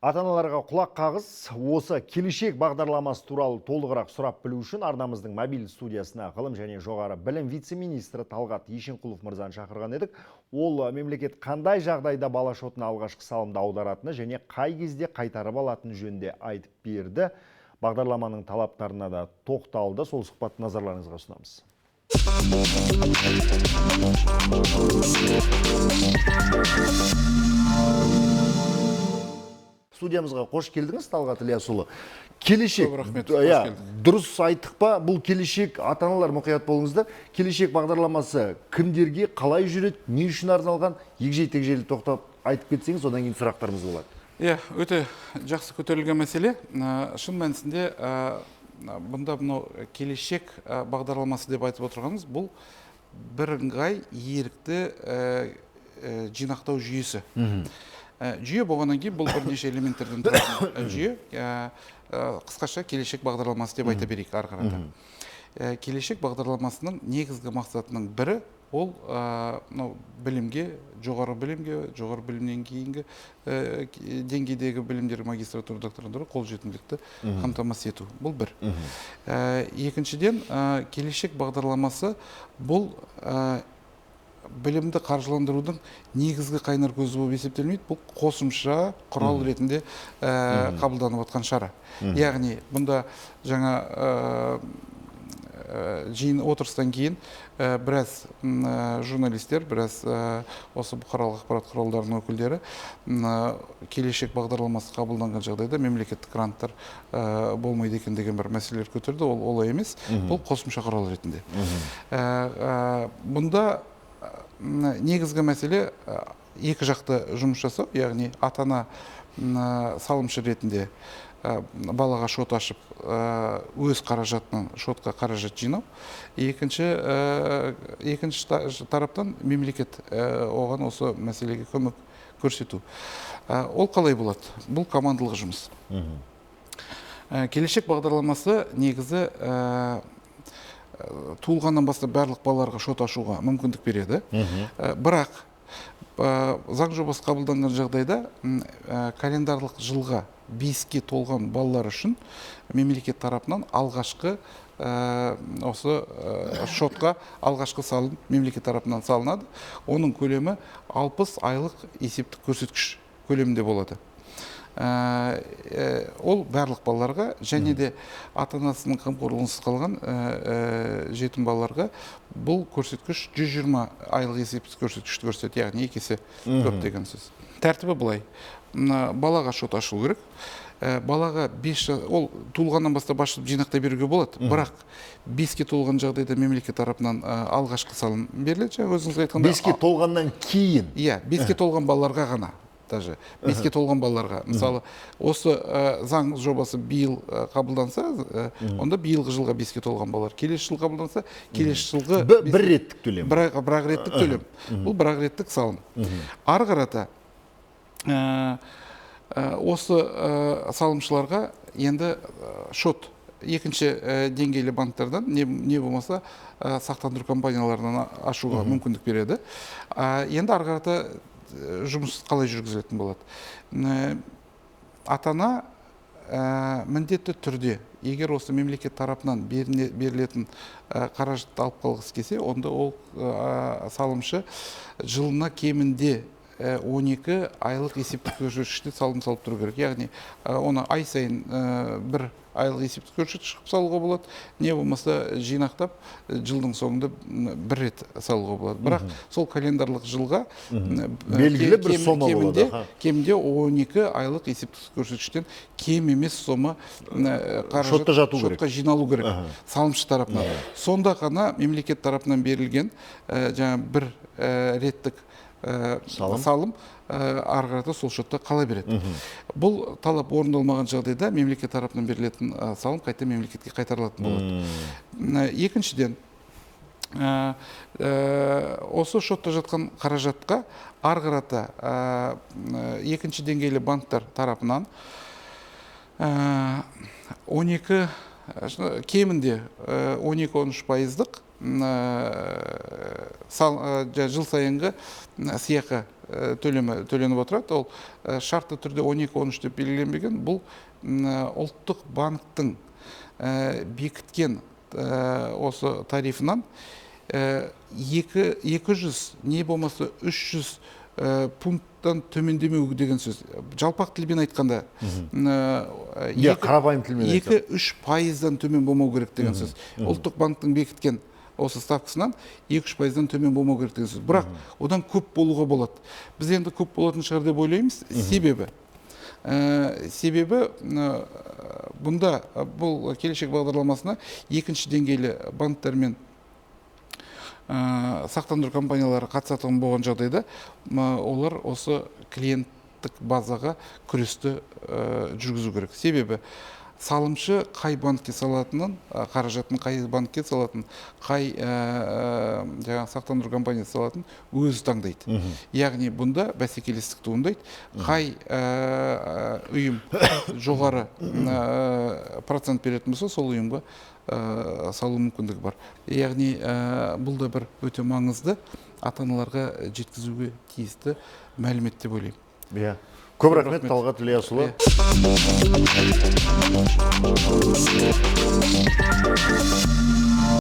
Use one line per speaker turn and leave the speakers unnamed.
Ата-аналарға құлақ қағыс, осы келешек бағдарламасы туралы толығырақ сұрап білу үшін арнамыздың мобильді студиясына ғылым және жоғары білім вице-министрі Талғат Ешенқұлов мырзаны шақырған едік. Ол мемлекет қандай жағдайда бала шотына алғашқы салымды аударатыны және қай кезде қайтарып алатыны жөнінде айтып берді. Бағдарламаның талаптарына да тоқталды. Сол сұхбатты назарларыңызға ұсынамыз. Студиямызға қош келдіңіз, Талғат Ілиясұлы. Келешек,
Көп рахмет, қош келдік.
Дұрыс айттық па? Бұл келешек, ата-аналар мұқият болыңыздар. Келешек бағдарламасы кімдерге, қалай жүреді, не үшін арналған? Егжей-тегжейлі тоқтап айтып кетсеңіз, одан кейін сұрақтарымыз болады.
Иә, өте жақсы көтерілген мәселе. Шын мәнісінде, бұнда мынау келешек бағдарламасы деп айтып отырғанымыз бұл бірыңғай ерікті жинақтау жүйесі. Жүйе болғаннан кейін бұл бірнеше элементтерден тұратын жүйе. Қысқаша келешек бағдарламасы деп айта берейік ары қарата. Келешек бағдарламасының негізгі мақсатының бірі ол, мынау білімге, жоғары білімге, жоғары білімнен кейінгі деңгейдегі білімдер, магистратура, докторантура қолжетімділікті қамтамасыз ету. Бұл бір. Екіншіден, келешек бағдарламасы бұл білімді қаржыландырудың негізгі қайнар көзі болып есептелмейді. Бұл қосымша құрал ретінде қабылданып отқан шара. Яғни бұнда жаңа жиын отырыстан кейін біраз журналистер, біраз осы бұқаралық ақпарат құралдарының өкілдері келешек бағдарламасы қабылданған жағдайда мемлекеттік гранттар болмайды екен деген бір мәселелер көтерді. Ол олай емес, бұл қосымша құрал ретінде. Бұнда негізгі мәселе екі жақты жұмыс жасау, яғни ата-ана салымшы ретінде балаға шот ашып, өз қаражатынан шотқа қаражат жинау. Екінші тараптан мемлекет оған осы мәселеге көмек көрсету. Ол қалай болады? Бұл командалық жұмыс. Келешек бағдарламасы негізі туылғаннан бастап барлық балаларға шот ашуға мүмкіндік береді. Бірақ заң жобасы қабылданған жағдайда календарлық жылға 5-ке толған балалар үшін мемлекет тарапынан алғашқы осы шотқа алғашқы салым мемлекет тарапынан салынады. Оның көлемі 60 айлық есептік көрсеткіш көлемінде болады. Ол барлық балаларға және де ата-анасының қамқорлығынсыз қалған жетім балаларға бұл көрсеткіш 120 айлық есептік көрсеткішті көрсетеді, яғни екі есе көп деген сөз. Тәртібі былай. Балаға шот ашу керек. Балаға 5 жас, ол туылғаннан бастап ашып жинақтай беруге болады. Бірақ 5-ке толған жағдайда мемлекет тарапынан алғашқы салым беріледі, жаңа өзіңіз айтқандай.
5-ке толғаннан кейін?
Иә, 5-ке толған балаларға ғана. Даже 5-ке толған балаларға. Мысалы, осы заң жобасы биыл қабылданса, онда биылғы жылға 5-ке толған балалар. Келесі жыл қабылданса, келесі жылғы
Бір реттік төлем.
Бір реттік төлем. Бұл бір реттік салым. Ары қарата осы салымшыларға енді шот екінші деңгейлі банктерден, не болмаса сақтандыру компанияларынан ашуға мүмкіндік береді. Енді ары қарата жұмыс қалай жүргізілетін болады? Ата-ана міндетті түрде, егер осы мемлекет тарапынан берілетін қаражатты алып қалғысы келсе, онда ол салымшы жылына кемінде 12 айлық есептік көрсеткіште салым салып тұру керек. Яғни оны ай сайын бір айлық есептік көрсеткіш қылып салуға болады, не болмаса жинақтап жылдың соңында бір рет салуға болады. Бірақ сол календарлық жылға,
Белгілі бір сома болады, аха.
кемінде 12 айлық есептік көрсеткіштен кем емес сома қаражат
Шотта жату керек.
шотқа жиналу керек салымшы тарапынан. Сонда ғана мемлекет тарапынан берілген жаңа бір реттік
Салым.
салым ары қарата сол шотта қала береді. Бұл талап орындалмаған жағдайда мемлекет тарапынан берілетін салым қайта мемлекетке қайтарылатын болады. Екіншіден, осы шотта жатқан қаражатқа ары қарата екінші деңгейлі банктар тарапынан он екі кемінде он екі, он үш пайыздық жыл сайынғы сыйақы төлемі төленіп отырады. Ол шартты түрде 12-13 деп белгіленбеген. Бұл ұлттық банктің бекіткен осы тарифынан 200 не болмаса 300 пункттан төмендемеу деген сөз. Жалпақ тілмен айтқанда,
қарапайым тілмен
2-3%-дан төмен болмау керек деген сөз. Ұлттық банктің бекіткен осы ставкасынан 2-3%-дан төмен болмау керек деген сөз. Бірақ одан көп болуға болады. Біз енді көп болатын шығар деп ойлаймыз. Себебі бұнда бұл келешек бағдарламасына екінші деңгейлі банктермен сақтандыру компаниялары қатысатын болған жағдайда олар осы клиенттік базаға күресті жүргізу керек. Себебі салымшы қай банкке салатынын, қаражатын қай банкке салатынын, қай жаңағы сақтандыру компаниясы салатынын өзі таңдайды. Яғни бұнда бәсекелестік туындайды. Қай ұйым жоғары процент беретін болса, сол ұйымға салу мүмкіндігі бар. Яғни бұл да бір өте маңызды ата-аналарға жеткізуге тиісті мәлімет деп ойлаймын.
Иә. Көп рахмет, Талғат Ілиясұлы.